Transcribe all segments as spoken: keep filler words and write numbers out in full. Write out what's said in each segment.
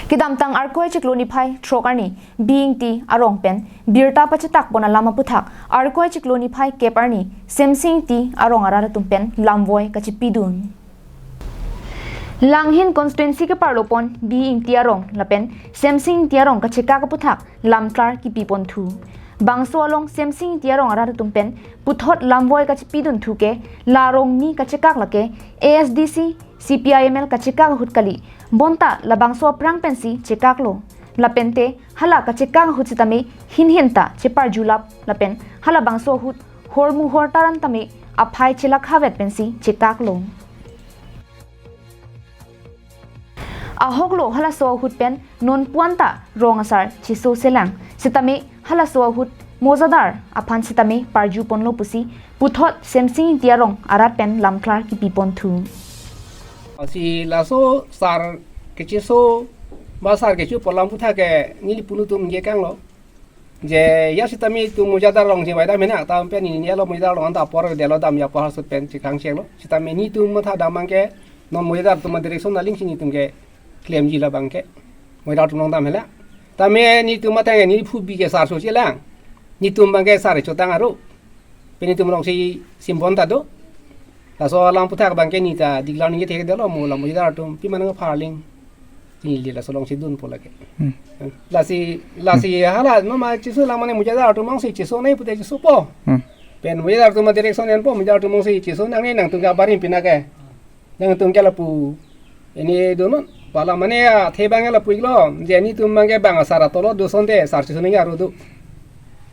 Kedamtang Arkoi chiklo niphai throk arni Bey Ingti arong pen birta pachetak pon alam aputhak Arkoi chiklo niphai kep arni Semsing Ingti arong arat atum pen lamvoi kachepidun. Langhin constituency keparlo pon Bey Ingti arong lapen Semsing Ingti arong kachekak aputhak lamklar kipi ponthu. Bangso along Semsing Ingti arong arat atum pen puthot lamvoi kachepidun thu ke la arong ni kachekak lake A S D C, C P I M L kachekak ahut kali. Bonta labangso aphrang pensi chekaklo. Lapente hala kachekak ahut sitame hinhin ta cheparjulap lapen halabangso ahut hormu hortar an tame aphai chelakhavet pensi chekaklo. Ahoklo halaso ahut pen non puan ta rong asar cheso selang. Sitame halaso ahut mojadar aphan sitame parju ponlo pusi puthot Semsing Ingti arong arat pen lamklar kipi ponthu. Si laso sar kecheso ba sar kecho pu alam aputhak ke neli punu atum ke kanglo. Je ya sitame itum mojadar along je vaidam hena, ta pen ini alo mojadar along anta apor delo dam ya apor ahut pen chekhang cheklo. Sitame netum matha dam abangke non mojadar atum direction aling si netum ke klemji labangke mojadar atum along dam hela. Tame netum matha ke nephu bi ke sar so chelang. Netum abangke sar chotang aro. Pen netum alongsi simbon ta do. Laso alam aputhak abangke neta declare ningje thekdetlo, mo la mojadar atum pima nangpharling. Neli laso alongsi dunpo lake. Hmm. Lasi, lasi hala mama cheso lang mane mojadar atum alongsi cheso nai pute chesopo. Hmm. Pen mojadar atum direction enpo, mojadar atum alongsi cheso nangne, nangtum ke abarim pina ke. Nangtum ke lapu. Ini dunnon. Pu alam mane athe abang lapu-iklo. Je netum abangke bang asar atolo do asonte sar cheso ningje aro do.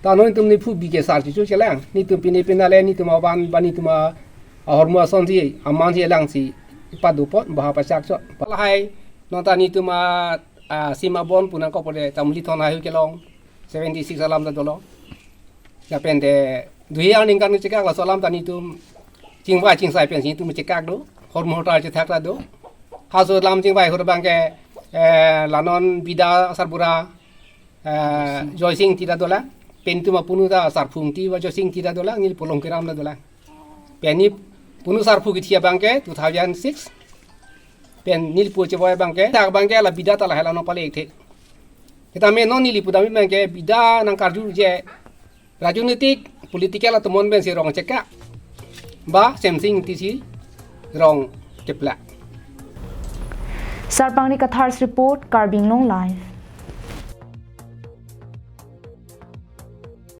Ta non netum nephu bi ke sar cheso chelang. Netum pine pina le netum aban ba netum a ahormu asonsi amansi alangsi padu apot baha pachak chot. Lahai non ta netum a, a, sima bon pu nangkok pore Tamuli thon ahu kelong seventy six alam ta dolo. Lapen te duhi aningkan chekak laso alam ta netum chingvai chingsai pensi netum chekak do. Hormu hortar chethak ta do. Halaso alam chingvai ahut abangke, eh, la non Bida sarbura, eh, Joysing Ingti ta dolang. Pen netum apunu ta Sarphu Ingti ba Joysing Ingti ta dolang, neli pulong kiram ta dolang. Pen nepunu Sarphu kithi abangke two thousand six. Pen neli pu chevoi abangke, ta abangke la Bida ta lahai la non pale-ikthe. Sitame non neli pudam abangke Bida nangkarju je rajnitik political atum pensi rong chekak. Ba Semsing Ingti si rong cheplak. Sarpangri Kathars report, Karbi Anglong Live.